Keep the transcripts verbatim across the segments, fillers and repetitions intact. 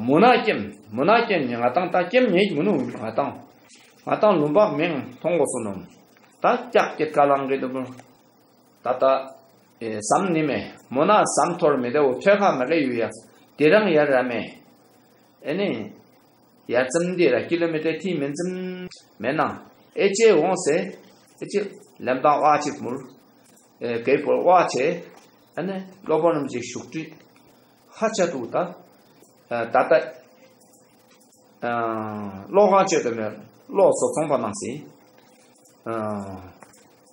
མུ་ན་ཀེམ། མུ་ན་ཀེམ་ནི་ང་ཏང་ད་ཀེམ་ཉེ་མུ་ནུ་ང་ཏང་། ང་ཏང་ལུང་པ་མིང་མཐོང་གོ་སོ་ནོ། ད་ཀྱག་ཀྱི་ཀ་ལང་གི་དུ་མུ། ད་ད་ཨེ་ཟམ་ནི་མེ། མོ་ན་ཟམ་ཐོར་མེ་དེ་འོ་ཐོད་ཁ་མ་ག་ཡུ་ཡ། དེ་རང་ཡ་ར་མེ། ཨེ་ནི་ཡ་ཙམ་འདི་ར་ཀི་ལོ་མི་ཊར་ཐི་མིན་ཙམ་མེ་ན། ཨེ་ཅེ་འོང་སེ། ཨེ་ཅེ་ལམ་དང་བ་ཅིག་མུར། ཨེ་གེ་པོ་བ་ཅེ། ཨེ་ནི་ལོ་པོ་རམ་ཅིག་ཤུག་ཏི། ཧ་ཆ་ཏུ་ད། ད་ལྟ། ཨ་ལོ་གང་བཅོས་དུ་མེད་ལོ་སོ་ཚོང་པ་ནང་སྲིད། ཨ་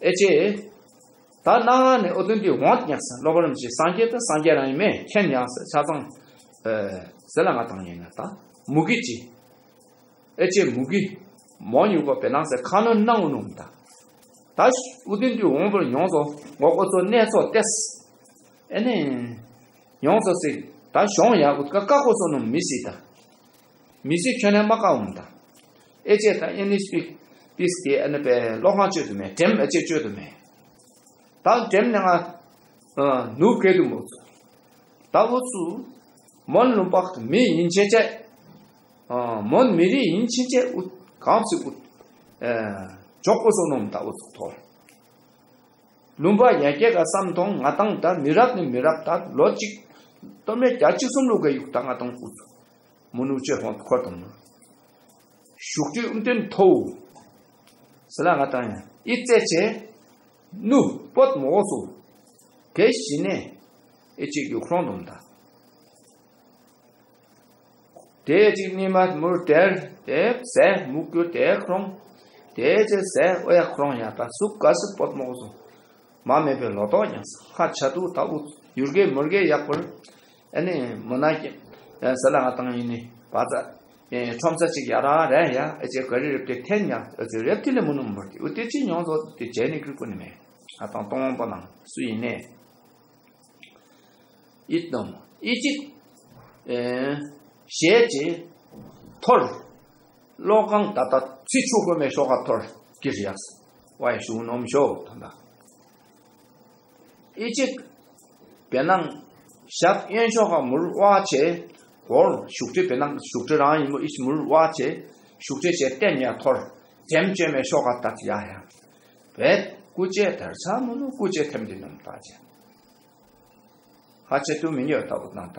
ཨེ་ཅེ། ད་ནང་ནས་ཨོ་དོན་དེ་འོང་ཉག་ས་ལོ་པོ་རམ་ཅིག་སངས་རྒྱས་ད་སངས་རྒྱས་རང་ཡིན་མེད་མཁྱེན་ཉག་ས་ཆ་ཚང་། ཨ་ཟེར་ལ་ང་དང་ཡིན་ན་ད་མུ་གི་ཅི། ཨེ་ཅེ་མུ་གི། མོ་ཉུག་པ་བེ་ནང་སེ་ཁ་ནོན་གནང་ནོ་ད། ད་ཨུ་ཏིན་ཏུ་འོང་བར་ཡོངས་སོ་ངོ་ཀོ་ཚོ་གནས་ཚོ་ཏེས། ཨེ་ནི། ཡོངས་སོ་སི། ད་གཞོང་ཡ་ཨུ་ཀ་ཀ་ཀོ་སོ་ནོ་མི་སི་ད། མི་སི་ཁྱོད་ནས་མ་ཀ་འོང་ད། ཨེ་ཅེ་ད་ཨེ་ནི་སྤིག་པིས་ཀེ་ཨ་ནི་པའི་ལོ་ཁང་བཅོས་དུ་མེད་འགྲེམ་ཨེ་ཅེ་བཅོས་དུ་མེད། ད་འགྲེམ་ནས་ང་ནུབ་གེ་དུ་མོ་ཚོ། ད་འུ་ཚུ། མོན་ལུང་པག་མི་ཡིན་ཆེ་ཆེ། མོན་མི་རིགས་ཡིན་ཆེ་ཆེ་འུ་གང་ཚིག་འུ། འཇོག་པོ་སོ་ནོམ་ད་འུ་ཚུ་ཐོར། ལུང་པ་ཡ་སྐྱེ་ག་བསམ་མཐོང་ང་དང་ད་མི་རབས་ནི་མི་རབས་ད་ལོ་གཅིག་སྟོད་སྨད་བརྒྱ་གཅིག་གསུམ་ལུག་ག་ཡུག་ད་ང་དང་འུ་ཚུ། མུ་ནུ་ཅེ་ཧོན་ཁོར་དང་མུ། ཞུགས་ཏི་ཨུམ་ཏེན་ཐོ། སི་ལ་ང་དང་ཡ་ཨི་ཙེ་ཆེ། ནུ་པོད་མོ་སུ། གེ་ཞི་ནེ། ཨེ་ཅིག་ཡུ་ཁྲོང་དུམ་ད། དེ་ཅིག་ནི་མ་མུར་དེར་དེ་ཟེ་མུ་ཀུ་དེ་ཁྲོང་། དེ་ཅེ་ཟེ་ཨོ་ཡ་ཁྲོང་ཡ་ད་སུ་ག་སུ་པོད་མོ་སུ། མ་མེད་པའི་ལོ་ཏོག་ཡང་ཧ་ཆ་དུ་ད་འུ་ཡུར་གེ་མུར་གེ་ཡག་པར། ཨ་ནི་མོ་ན་ཀེ་ཟེར་ལ་ང་དང་ཡིན་ནི་བ་ཙ། ཁྲོམ་ས་ཅིག་ཡ་རང་རེད་ཡ་ཨེ་ཅེ་ག་རི་རེབ་ཏེ་འཐེན་ཡ་ཨེ་ཅེ་རེབ་ཏི་ལེ་མུ་ནུ་མུར་ཏི་འུ་ཏི་ཅི་མྱོང་ཚོ་ཏི་ཇེ་ནི་ཀི་ཀུ་ནི་མེ། ང་དང་སྟོང་པ་ནང་སུ་ཡིན་ནི། ཨིད་ནོམ་ཨི་ཅིག་ཨེ་ཞེས་ཅེ་ཐོར། ལོ་གང་ད་ད་ཚི་ཆུ་གོ་མེ་ཤོ་ག་ཐོར་ཀིར་ཡགས་ཝའི་ཤུ་ནོམ་ཤོ་ད་ད། ཨི་ཅིག་བེ་ནང་ཞབས་གཡོན་ཤོ་ག་མུར་བ་ཆེ་གོར་ཤུག་ཁྲི་བེ་ནང་ཤུག་ཁྲི་རང་ཡིན་མོ་ཨི་ཅིག་མུར་བ་ཆེ་ཤུག་ཁྲི་ཆེ་བསྟན་ཡ་ཐོར་འཇེམ་ཅེ་མེ་ཤོ་ག་ད་ཡ་ཡ་བེ་ཀུ་ཅེ་དར་ཚ་མུ་ནུ་ཀུ་ཅེ་ཐེམ་དི་ནོམ་ད་ཅེ། ཧ་ཆེ་ཏུ་མི་ཉོ་ལྟ་བུ་དང་ད།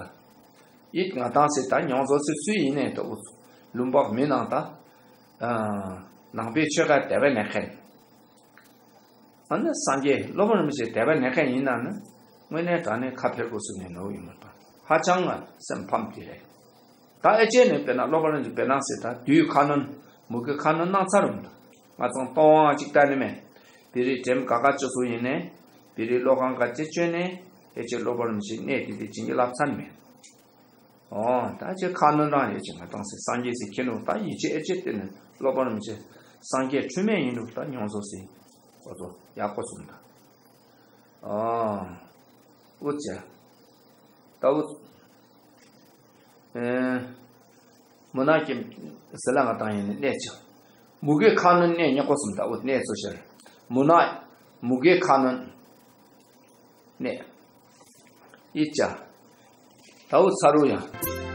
ཡིད་ང་དང་སེ་ད་མྱོང་བཟོ་སི་སུ་ཡིན་ནས་ལྟ་བུ། ལུང་པག་མི་ནང་ད། ནང་པའི་ཆོས་ཀ་དད་པ་ནས་མཁན། ཨ་ནི་སངས་རྒྱས་སློབ་དཔོན་རིན་པོ་ཆེ་དད་པ་ནས་མཁན་ཡིན་ན་ནི། དངོས་གནས་དྲང་གནས་ཁ་ཕེར་པོ་སུ་ནས་ནོ་ཡིན་མ་ད། ཧ་ཅང་ང་སེམས་ཕམ་གྱི་རེད། ད་ཨེ་ཅེ་ནས་དཔེར་ན་སློབ་དཔོན་རིན་པོ་ཆེ་དཔེར་ན་སེ་ད་དུས་ཁ་ནོན་མུ་གེ་ཁ་ནོན་གནང་ཚར་རུང་ད། ང་ཚང་གཏོང་དབང་གཅིག་ལྟ་ནི་མེད། བི་རི་འགྲེམ་ག་ག་བཅུ་སུ་ཡིན་ནས། བི་རི་ལོ་གང་ག་ཅི་བཅོས་ནས། ཨེ་ཅེ་སློབ་དཔོན་རིན་པོ་ཆེ་གནས་དེ་དེ་བྱིན་གྱིས་བརླབས་ཚར་ནི་མེད། ཨོ་ད་ཅེ་ཁ་ནོན་རང་ཡོད་ཅེ་ང་ཏང་སེ་སངས་རྒྱས་སེ་ཁྱེད་ནོ་ད་ཡིད་ཆེས་ཨེ་ཅེ་དེ་ནི་སློབ་དཔོན་རིན་པོ་ཆེ་སངས་རྒྱས་འཁྲུལ་མེད་ཡིན་ནོ་ད་མྱོང་ཚོ་སེ། ཨོ་ཙོ་ཡག་པོ་གསུངས་ད། ཨོ། ཨུ་ཙི། ད་ཨུ། ཨེ། མུ་ན་ཀེམ་ཟེར་ལ་ང་ཏང་ཡིན་ནི་གནས་ཆག་མུ་གེ་ཁ་ནོན་གནས་ཉེ་ཀོ་སུམ་ད་ཨུ་གནས་ཚོ་ཤར། མུ་ན། མུ་གེ་ཁ་ནོན། གནས། ཨི་ཅ། ད་ཨུ་ཚ་རུ་ཡང་།